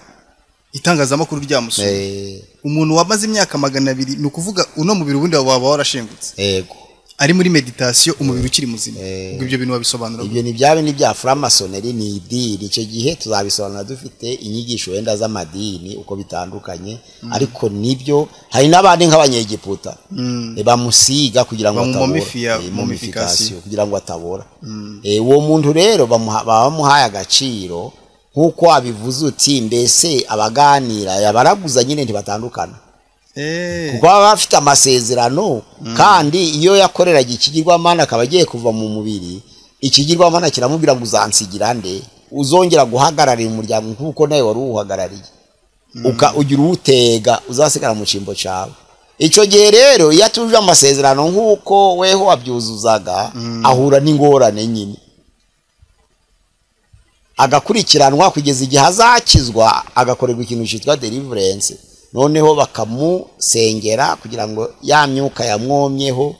S3: itangazamakuru ryamusuye. Umuntu wamaze imyaka 200, ni ukuvuga uno mubiri ubundi waba warashengutse.
S1: Yego.
S3: Ari muri meditation umubiri ukiri muzima. Ubwo ibyo bintu wabisobanura.
S1: Ibyo ni byabe ni bya franc-maçonnerie, ni idini. Icyo gihe tuzabisobanura dufite inyigisho wenda z'amadini uko bitandukanye, ariko nibyo hari n'abandi nk'abanyegiputa bamusiga kugira ngo atabora, mummification kugira ngo atabora. Uwo muntu rero bamuhaye agaciro nkuko abivuze uti mbese abaganira yabaraguza nyine ntibatandukana. Kuko baba bafite amasezerano, kandi iyo yakoreraga ikigirwamana akaba agiye kuva mu mubiri, ikigirwamana kiramubwira ngo uzansigira nde, uzongera guhagararira umuryango nkuko nawe wari uwuhagarariye, ugira uwutega uzasigara mu cyimbo cyawe. Icyo gihe rero iyo atuje amasezerano nkuko weho wabyuzuzaga, ahura n'ingorane nyine, agakurikiranwa kugeza igihe azakizwa, agakorerwa ikintu cyitwa deliverance. Noneho bakamusengera kugira ngo ya myuka yamwomyeho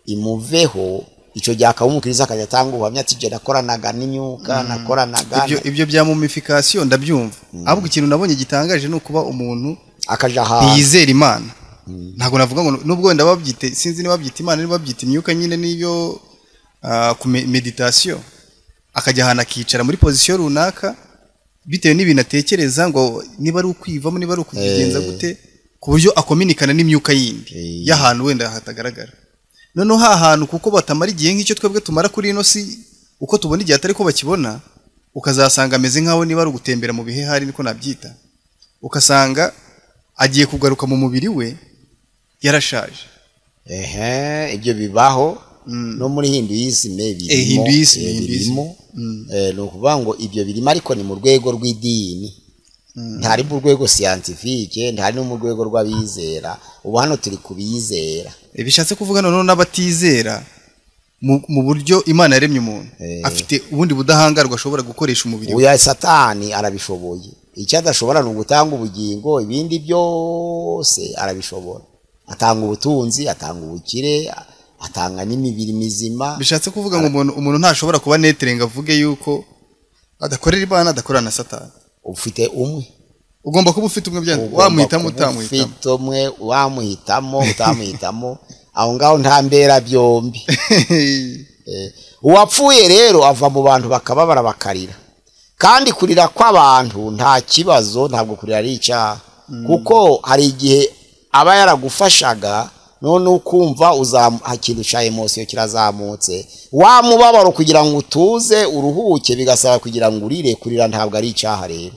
S1: imuveho. Icyo gihe akaba umukiriza akajya atanga ubuhamya ati jye nakoranaga n'imyuka, nakoranaga.
S3: Ibyo bya mummification ndabyumva. Ahubwo ikintu nabonye gitangaje ni ukuba umuntu
S1: akaja ahantu
S3: yizera Imana. Ntabwo navuga ngo nubwo wenda babyite, sinzi niba babyita Imana niba babyita imyuka nyine niyo ku meditation, akajya ahantu akicara muri position runaka bitewe n'ibintu atekereza ngo niba ari ukwivamo niba ari ukubigenza gute, ku buryo akominikana n'imyuka yindi y'ahantu wenda hatagaragara. Noneho ha hantu kuko batamara igihe nk'icyo twebwe tumara kuri ino si, uko tubona igihe atari ko bakibona, ukazasanga ameze nkaho niba ari ugutembera mu bihe hari niko nabyita, ukasanga agiye kugaruka mu mubiri we yarashaje.
S1: Ibyo bibaho no muri Hinduism birimo. Ni ukuvuga ngo ibyo birimo, ariko ni mu rwego rw'idini, ntari mu rwego scientifique, ntari no mu rwego rw'abizera. Ubu hano turi kubizera.
S3: Bishatse kuvuga noneho n'abatizera mu buryo Imana yaremye umuntu afite ubundi budahangarwa ashobora gukoresha umubiri we.
S1: Oya, Satani arabishoboye. Icyo adashobora ni ugutanga ubugingo, ibindi byose arabishobora. Atanga ubutunzi, atanga ubukire, atanga n'imibiri mizima.
S3: Bishatse kuvuga ngo umuntu ntashobora kuba netere ngo avuge yuko adakorera Imana adakorana na Satani.
S1: Ufite umwe,
S3: ugomba kuba ufite umwe, byanze wamuhitamo utamuhitamo.
S1: Ufite umwe wamuhitamo utamuhitamo, aho ngaho nta mbera byombi. Uwapfuye rero ava mu bantu bakababara bakarira, kandi kurira kw'abantu nta kibazo, ntabwo kurira ari icyaha, kuko hari igihe aba yaragufashaga none ukumva ikintu cya emosiyo kirazamutse, wa mubabaro kugira ngo utuze uruhuke bigasaba kugira ngo urire. Kurira ntabwo ari icyaha rero,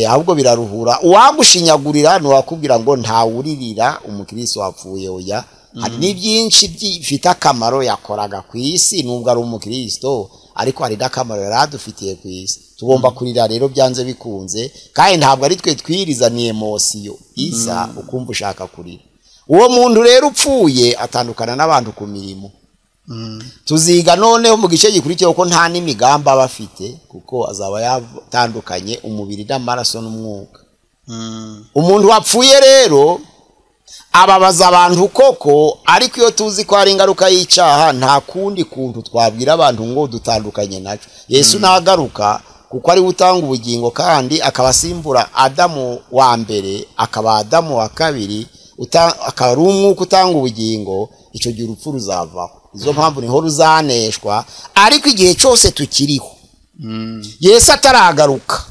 S1: ahubwo biraruhura. Uwagushinyagurira ntiwakubwira ngo ntawuririra umukristo wapfuye, oya. Hari n'ibyinshi bifite akamaro yakoraga ku isi nubwo ari umukristo, ariko hari n'akamaro yari adufitiye ku isi. Tugomba kurira rero byanze bikunze, kandi ntabwo ari twe twiriza, ni emosiyo iza ukumva ushaka kurira. Uwo muntu rero upfuye atandukana n'abantu ku mirimo. Tuziga noneho mu gice gikurikiyeho ko nta n'imigambi aba afite, kuko azaba yatandukanye umubiri n'amaraso n'umwuka. Umuntu wapfuye rero ababaza abantu koko, ariko iyo tuzi ko ari ingaruka y'icyaha nta kundi kuntu twabwira abantu ngo dutandukanye nacyo. Yesu nagaruka kuko ari utanga ubugingo, kandi akaba asimbura Adamu wa mbere akaba Adamu wa kabiri, akaba ari umwuka utanga ubugingo. Icyo gihe urupfu ruzavaho. Izo mpamvu niho ruzaneshwa, ariko igihe cyose tukiriho Yesu ataragaruka,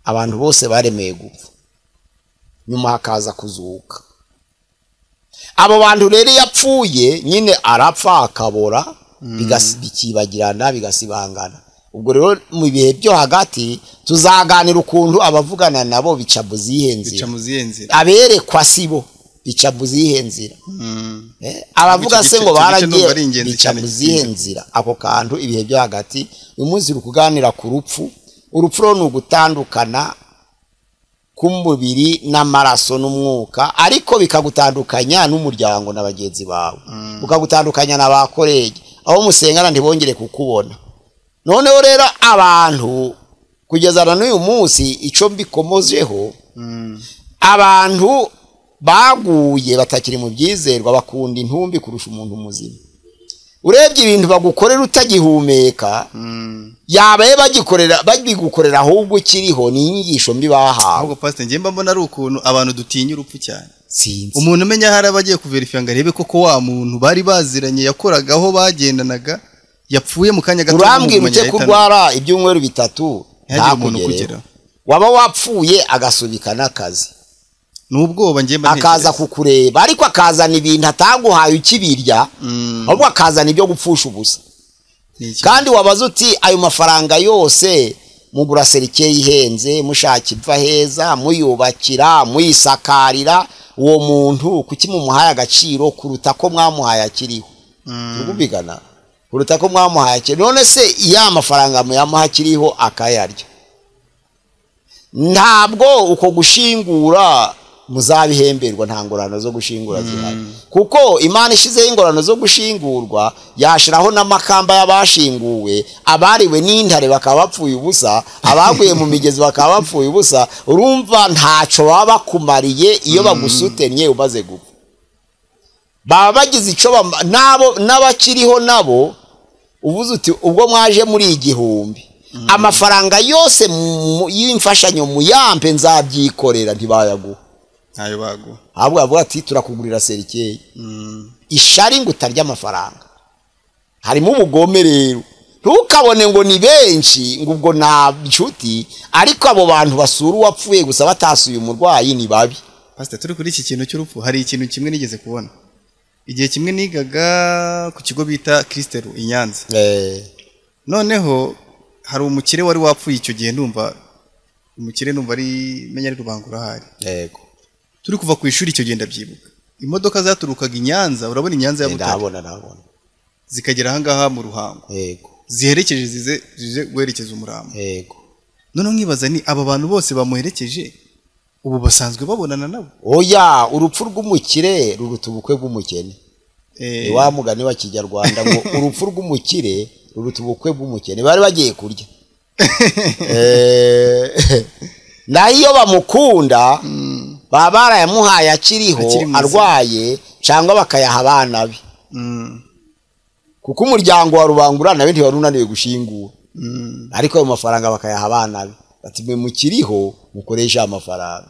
S1: abantu bose baremeye gupfa, nyuma hakaza kuzuka. Abo bantu rero iyo apfuye nyine arapfa akabora, bikibagirana, bigasibangana. Ubwo rero mu bihe byo hagati tuzaganira ukuntu abavugana nabo bica mu zihe nzira, aberekwa sibo bica mu zihe nzira, abavuga se ngo baragiye bica mu zihe nzira. Ako kantu ibihe byo hagati. Uyu munsi uri kuganira ku rupfu. Urupfu rero ni ugutandukana k'umubiri n'amaraso n'umwuka, ariko bikagutandukanya n'umuryango na bagenzi bawe, ukagutandukanya na ba korege aho musengana ntibongere kukubona. Noneho rero abantu kugeza na n'uyu munsi icyo mbikomozeho, abantu baguye batakiri mu byizerwa bakunda intumbi kurusha umuntu muzima. Urebye ibintu bagukorera utagihumeka, yabaye bagikorera babigukorera ahubwo ukiriho, ni inyigisho mbi bahawe.
S3: Ahubwo pastor, njye mbona ari ukuntu abantu dutinya urupfu cyane. Sinzi umuntu umenya hari abagiye kuverifya ngo arebe koko wa muntu bari baziranye yakoragaho bagendanaga yapfuye mu kanya gato.
S1: Urambwira ute kurwara ibyumweru bitatu ntakugera, waba wapfuye agasubika n'akazi
S3: nubwoba njye mba
S1: akaza kukureba, ariko akazana ibintu ataguhaye ukibirya, ahubwo akazana ibyo gupfusha ubusa. Kandi wabaza uti ayo mafaranga yose mugura serikeye ihenze, mushaka iva heza, muyubakira, muyisakarira, uwo muntu kuki mumuhaye agaciro kuruta ko mwamuhaye akiriho? Turumvikana? Kuruta ko mwamuhaye akiriho. None se ya mafaranga muyamuha akiriho akayarya, ntabwo uko gushingura muzabihemberwa, nta ngorano zo gushingura zihari. Kuko Imana ishizeho ingorano zo gushingurwa, yashiraho n'amakamba y'abashinguwe, abariwe n'intare bakaba bapfuye ubusa, abaguye mu migezi bakaba bapfuye ubusa. Urumva ntaco baba bakumariye iyo bagusutenye umaze gupfa. Baba bagize ico nabo n'abakiriho nabo uvuze uti ubwo mwaje muri 1000 amafaranga yose y'imfashanyo muyampe nzabyikorera, ntibayaguha.
S3: Ntayo baguha.
S1: Ahubwo bavuga ati turakugurira serikeye. Ishari ngo utarya amafaranga. Harimo ubugome rero. Ntukabone ngo ni benshi ngo ubwo nta nshuti, ariko abo bantu basura uwapfuye gusa batasuye umurwayi ni babi.
S3: Pastor, turi kuri iki kintu cy'urupfu hari ikintu kimwe nigeze kubona. Igihe kimwe nigaga ku kigo bita Kristeru i Nyanza. Noneho hari umukire wari wapfuye icyo gihe, ndumva umukire numva ari menya ari Rubangura hari.
S1: Yego.
S3: Turi kuva ku ishuri icyo gihe ndabyibuka. Imodoka zaturukaga i Nyanza, urabona i Nyanza ya Butare.
S1: Ndabona.
S3: Zikagera aha ngaha mu Ruhango.
S1: Yego.
S3: Ziherekeje zize guherekeza umurambo.
S1: Yego.
S3: None nkibaza ni aba bantu bose bamuherekeje ubu basanzwe babonana nabo?
S1: Oya, urupfu rw'umukire ruruta ubukwe bw'umukene. Wa mugani wa Kinyarwanda ngo urupfu rw'umukire ruruta ubukwe bw'umukene. Bari bagiye kurya. Na iyo bamukunda baba barayamuhaye akiriho arwaye, cyangwa bakayaha abana be. Kuko umuryango wa Rubangura nawe ntiwari unaniwe gushingura, ariko ayo mafaranga bakayaha abana be, bati mwe mukiriho mukoresha amafaranga.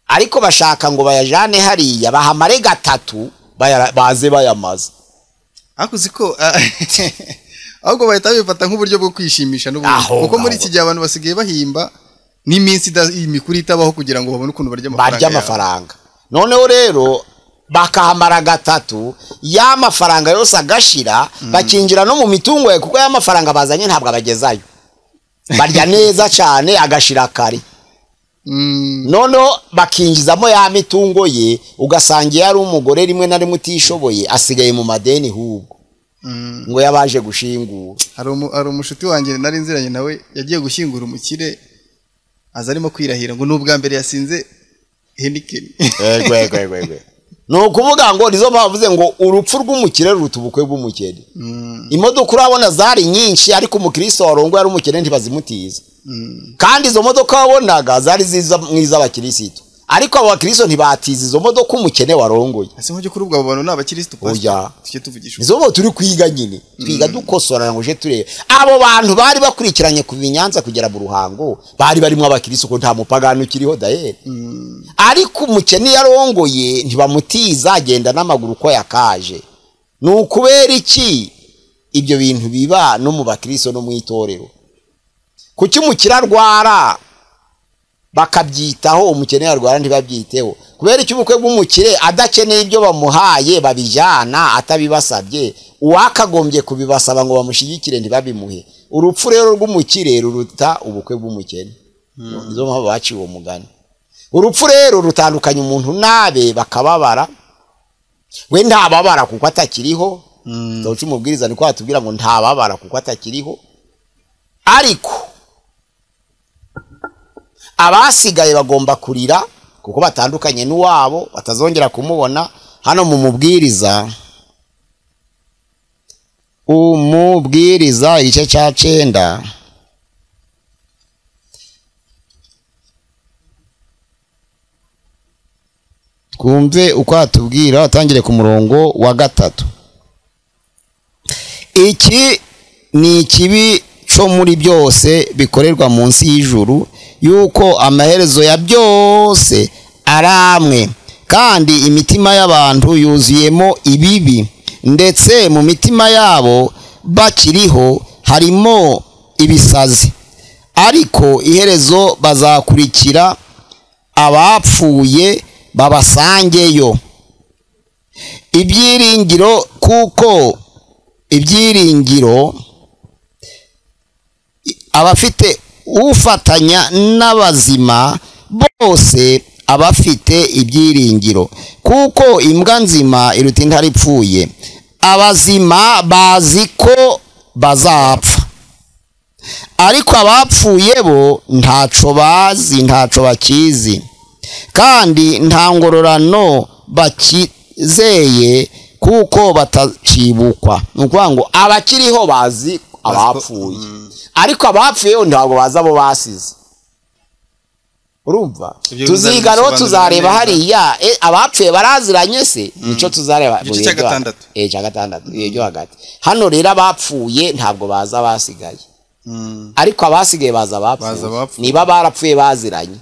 S1: Ariko bashaka ngo bayajane hariya bahamare gatatu baze bayamaze.
S3: Akuzi ko ahubwo bahita bifata nk'uburyo bwo kwishimisha n'ubundi, kuko muri iki gihe abantu basigaye bahimba n'iminsi imikuru itabaho kugira ngo babone ukuntu barya
S1: amafaranga. Noneho rero bakahamara gatatu, ya mafaranga yose agashira, bakinjira no mu mitungo ye, kuko ya mafaranga bazanye ntabwo abagezayo. Barya neza cyane agashira kare. Noneho bakinjizamo ya mitungo ye, ugasanga yari umugore rimwe na rimwe utishoboye asigaye mu madeni hubwo ngo yabaje gushingura.
S3: Hari umushuti wanjye nari nziranye nawe yagiye gushyingura umukire, aza arimo kwirahira ngo n'ubwa mbere yasinze Heineken.
S1: Yego. Ni ukuvuga ngo nizo bavuze ngo urupfu rw'umukire ruruta ubukwe bw'umukene. Imodoka urabona zari nyinshi, ariko umukristo warongo yari umukene ntibazimutiza. Kandi izo modoka wabonaga zari ziza mw'iz'abakristo, ariko abo bakristo ntibatiza izo modoka umukene warongoye.
S3: Ese nk'ujye kuri ubwo abo bantu ni abakristo
S1: pastor? Tujye tuvugisha. Izo bo turi kwiga nyine, twiga dukosora ngo je turebe. Abo bantu bari bakurikiranye kuva i Nyanza kugera mu Ruhango bari barimo abakristo, ko nta mupagani ukiriho dahere. Ariko umukene yarongoye ntibamutiza, agenda n'amaguru ko yakaje. Ni ukubera iki ibyo bintu biba no mu bakristo no mu itorero? Kuki umukire arwara bakabyitaho, umukene yarwara ntibabyiteho? Kubera icyo ubukwe bw'umukire adakeneye ibyo bamuhaye babijyana atabibasabye, uwakagombye kubibasaba ngo bamushyigikire ntibabimuhe. Urupfu rero rw'umukire ruruta ubukwe bw'umukene. Nizo mpamvu baciye uwo mugani. Urupfu rero rutandukanya umuntu nabe bakababara, we ntababara kuko atakiriho. Igitabo cy'umubwiriza niko hatubwira ngo ntababara kuko atakiriho, ariko abasigaye bagomba kurira kuko batandukanye n'uwabo batazongera kumubona. Hano mu mubwiriza, umubwiriza igice cya 9, twumve uko atubwira, atangire ku murongo wa 3. Iki ni ikibi cyo muri byose bikorerwa munsi y'ijuru, yuko amaherezo ya byose ari amwe, kandi imitima y'abantu yuzuyemo ibibi, ndetse mu mitima yabo bakiriho harimo ibisazi. Ariko iherezo bazakurikira abapfuye babasangeyo. Ibyiringiro, kuko ibyiringiro abafite ufatanya n'abazima bose abafite ibyiringiro, kuko imbwa nzima iruta intare ipfuye. Abazima bazi ko bazapfa, ariko abapfuye bo ntaco bazi, ntaco bakizi, kandi nta ngororano bakizeye kuko batacibukwa. Ni ukuvuga ngo abakiriho bazi abapfuye, ariko abapfuye ntabwo bazi abo basize. Urumva tuziga rero, tuzareba hariya abapfuye baraziranye se, nico tuzareba
S3: igice cya 6.
S1: Cya 6 ibyo hagati. Hano rero abapfuye ntabwo baza abasigaye, ariko abasigaye baza abapfuye. Niba barapfuye baziranye,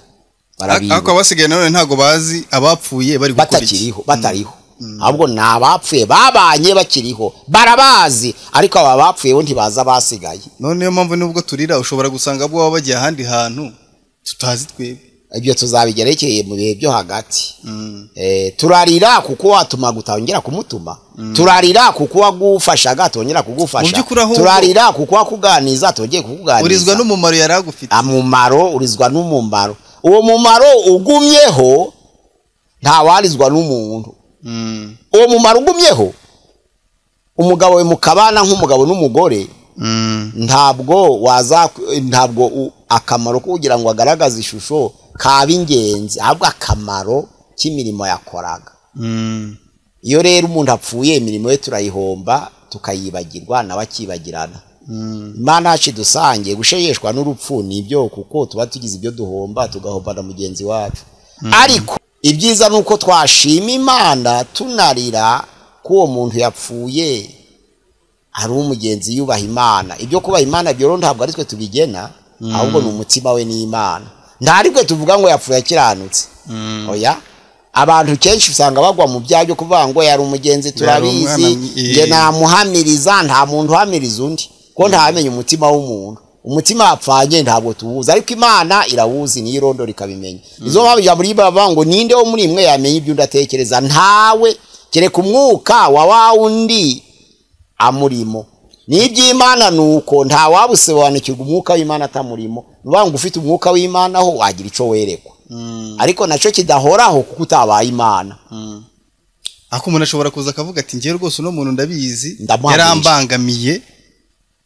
S3: ariko abasigaye nanone ntabwo bazi abapfuye bari gukora iki,
S1: batariho. Ahubwo ni abapfuye babanye bakiriho barabazi, ariko aba bapfuye bo ntibaza abasigaye.
S3: None niyo mpamvu nubwo turira ushobora gusanga bo baba bagiye ahandi hantu tutazi twebwe.
S1: Ibyo tuzabigerekeye mu bihe byo hagati. Turarira kuko watuma gutongera kumutuma, turarira kuko wagufashaga tongera kugufasha, turarira kuko wakuganiza tongeye kukuganiza.
S3: Urizwa n'umumaro yaragufite,
S1: amumaro urizwa n'umumaro. Uwo mumaro ugumyeho ntawarizwa n'umuntu. Uwo mumaro ugumyeho, umugabo we mukabana nk'umugabo n'umugore, ntabwo waza, ntabwo akamaro kugira ngo agaragaze ishusho kaba ingenzi, ahubwo akamaro k'imirimo yakoraga. Iyo rero umuntu apfuye imirimo ye turayihomba, tukayibagirwa nawe akibagirana. Imana yacu dusange gushegeshwa n'urupfu nibyo, kuko tuba tugize ibyo duhomba, tugahomba na mugenzi wacu. Ariko ibyiza nuko twashima Imana tunarira ko uwo muntu yapfuye ari umugenzi yubaha Imana. Ibyo kubaha Imana byo ntabwo ari twe tubigena, ahubwo ni umutima we n'Imana. Ntaribwe tuvuga ngo yapfuye akiranutse. Oya, abantu kenshi usanga bagwa mu byaha byo kuvuga ngo yari umugenzi turabizi, nge namuhamiriza. Nta muntu uhamiriza undi, ko ntamenye umutima w'umuntu. Umutima wapfanye ntabwo tuwuzi, ariko Imana irawuzi, niyo irondo rikabimenya. Izo mpamvu ijambo ry'Imana ngo ninde wo muri mwe yamenye ibyo ndatekereza? Ntawe, kereka umwuka wa wa wundi amurimo. N'iby'Imana nuko nta wabusobanukirwa umwuka w'Imana atamurimo. Nuvuga ngo ufite umwuka w'Imana ho wagira ico werekwa, ariko naco kidahoraho kuko utabaye Imana.
S3: Ako umuntu ashobora kuza akavuga ati ngiye rwose uno muntu ndabizi yarambangamiye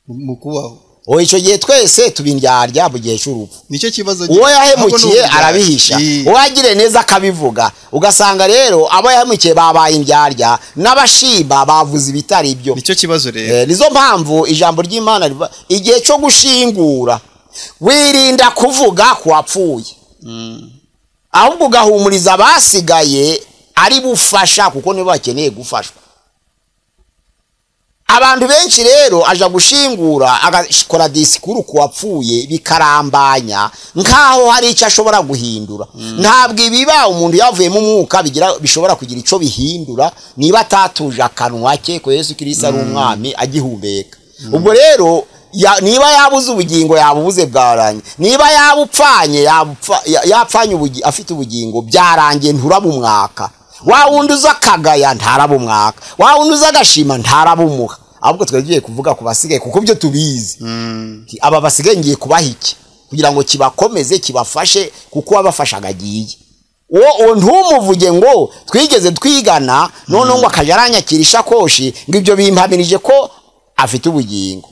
S3: mu kubaho.
S1: Oya, icyo gihe twese tubindyarya mu gihe cy'urupfu.
S3: Nicyo kibazo.
S1: Uwo yahemukiye arabihisha, uwo yagiriye neza akabivuga. Ugasanga rero abo yahemukiye babaye indyarya, n'abashima bavuze ibitari ibyo.
S3: Nicyo kibazo rero.
S1: Nizo mpamvu ijambo ry'Imana rivuga igihe cyo gushingura wirinda kuvuga ku wapfuye, ahubwo ugahumuriza abasigaye ari bufasha, kuko nibo bakeneye gufashwa. Abantu benshi rero aja gushingura agakora disikuru ku wapfuye bikarambanya nkaho hari icyo ashobora guhindura. Ntabwo ibiba umuntu yavuyemo umwuka bigira bishobora kugira ico bihindura niba atatuje akanwa ke ko Yesu Kristo ari umwami agihumeka. Ubwo rero Niba yabuze ubugingo yabubuze bwarangiye, niba yabupfanye yapfanye afite ubugingo byarangiye, nturabumwaka. Wa wundi uza akagaya ntarabumwaka, wa wundi uza agashima ntarabumuha. Ahubwo twagiye kuvuga ku basigaye kuko byo tubizi. Aba basigaye ngiye kubaha iki kugira ngo kibakomeze kibafashe, kuko wabafashaga agiye. Uwo ntumuvuge ngo twigeze twigana none ngo akajya aranyakira ishakoshi ngo ibyo bimpamirije ko afite ubugingo.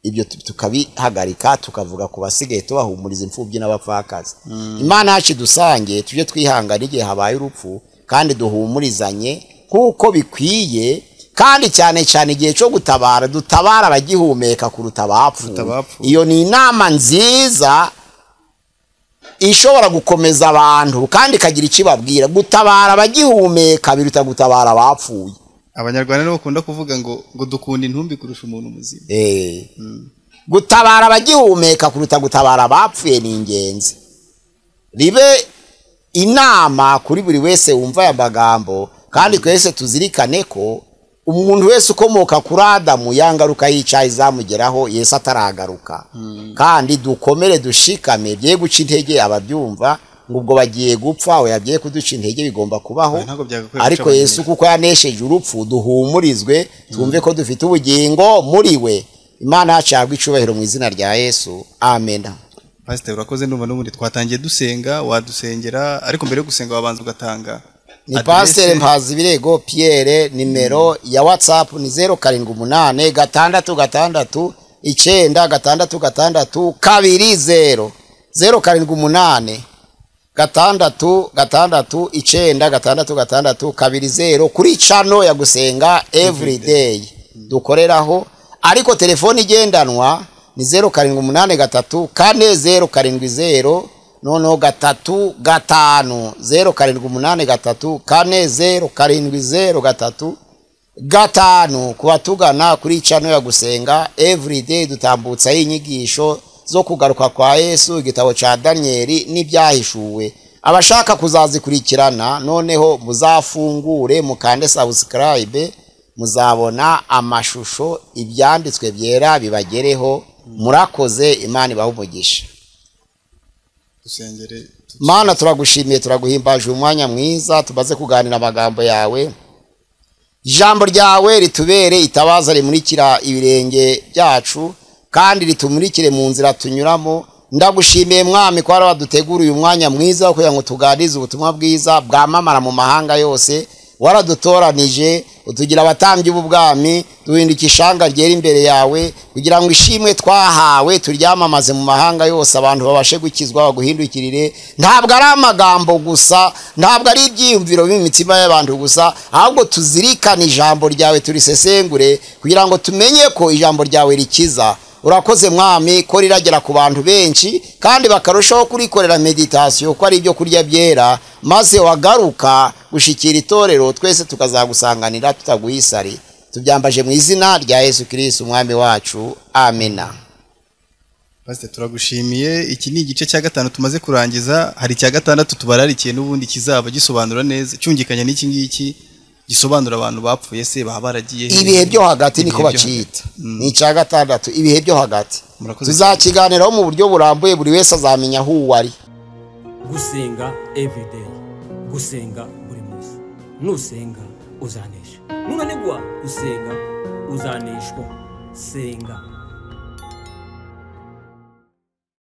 S1: Ibyo tukabihagarika tukavuga ku basigaye tubahumuriza imfubyi n'abapfakazi. Imana yacu dusange tujye twihangana igihe habaye urupfu, kandi duhumurizanye kuko bikwiye, kandi cyane cyane igihe cyo gutabara dutabara abagihumeka kuruta abapfuye. Iyo ni inama nziza ishobora gukomeza abantu kandi ikagira ikibabwira. Gutabara abagihumeka biruta gutabara abapfuye.
S3: Abanyarwanda nibo bakunda kuvuga ngo dukunda intumbi kurusha umuntu muzima.
S1: Gutabara abagihumeka kuruta gutabara abapfuye ni ingenzi. Ribe inama kuri buri wese wumva aya magambo, kandi twese tuzirikane ko umuntu wese ukomoka kuri Adamu yangaruka yicaye izamugeraho Yesu ataragaruka. Kandi dukomere dushikame, bye guca intege ababyumva ngo ubwo bagiye gupfa, oya bye kuduca intege bigomba kubaho. Ariko Yesu kuko yanesheje urupfu, duhumurizwe twumve ko dufite ubugingo muri we. Imana yacu yagwa icubahiro mu izina rya Yesu, amen.
S3: Pastor urakoze, ndumva n'ubundi twatangiye dusenga, wadusengera, ariko mbere yo gusenga wabanza ugatanga.
S1: Ni Pastor Mpazibirego Pierre, nimero ya WhatsApp ni 078 6 6 9 6 6 20 078 6 6 9 6 6 20 kuri channel ya Gusenga Everyday dukoreraho. Ariko telefoni igendanwa ni 0783 4070 noneho 3 5 0783 4070 3 5. Kubatugana kuri channel ya Gusenga Everyday dutambutsa inyigisho zo kugaruka kwa Yesu, igitabo cha Danieli n'ibyahishuwe. Abashaka kuzazikurikirana noneho muzafungure mukande subscribe, muzabona amashusho ibyanditswe byera bibagereho. Murakoze, Imana ibahe umugisha. Mana turagushimiye, turaguhimbaje umwanya mwiza tumaze kuganira amagambo yawe. Ijambo ryawe ritubere itabaza rimurikira ibirenge byacu, kandi ritumurikire mu nzira tunyuramo. Ndagushimiye Mwami ko waradutegura uyu mwanya mwiza kugira ngo tuganirize ubutumwa bwiza bwamamara mu mahanga yose. Waradutoranije utugira abatambyi b'ubwami, duhinduka ishanga ryera imbere yawe, kugira ngo ishimwe twahawe turyamamaze mu mahanga yose, abantu babashe gukizwa baguhindukirire. Ntabwo ari amagambo gusa, ntabwo ari ibyiyumviro by'imitima y'abantu gusa, ahubwo tuzirikane ijambo ryawe turisesengure, kugira ngo tumenye ko ijambo ryawe rikiza. Urakoze Mwami ko riragera ku bantu benshi, kandi bakarushaho kurikorera meditation ko ari ibyo kurya byera, maze wagaruka gushikira itorero twese tukazagusanganira tutaguhisari. Tubyambaje mu izina rya Yesu Kristo umwami wacu, amena.
S3: Pastor turagushimiye. Iki ni igice cya 5 tumaze kurangiza, hari icya 6 tubararikiye n'ubundi kizaba gisobanura neza cyungikanya n'iki ngiki gisobanura abantu bapfuye se baba baragiye
S1: ibihe byo hagati, niko bacita ni icya 6, ibihe byo hagati. Tuzakiganiraho mu buryo burambuye, buri wese azamenya aho uwari.
S2: Gusenga everyday, gusenga buri munsi. Nusenga uzanesha, nunanigwa gusenga uzaneshwa. Senga.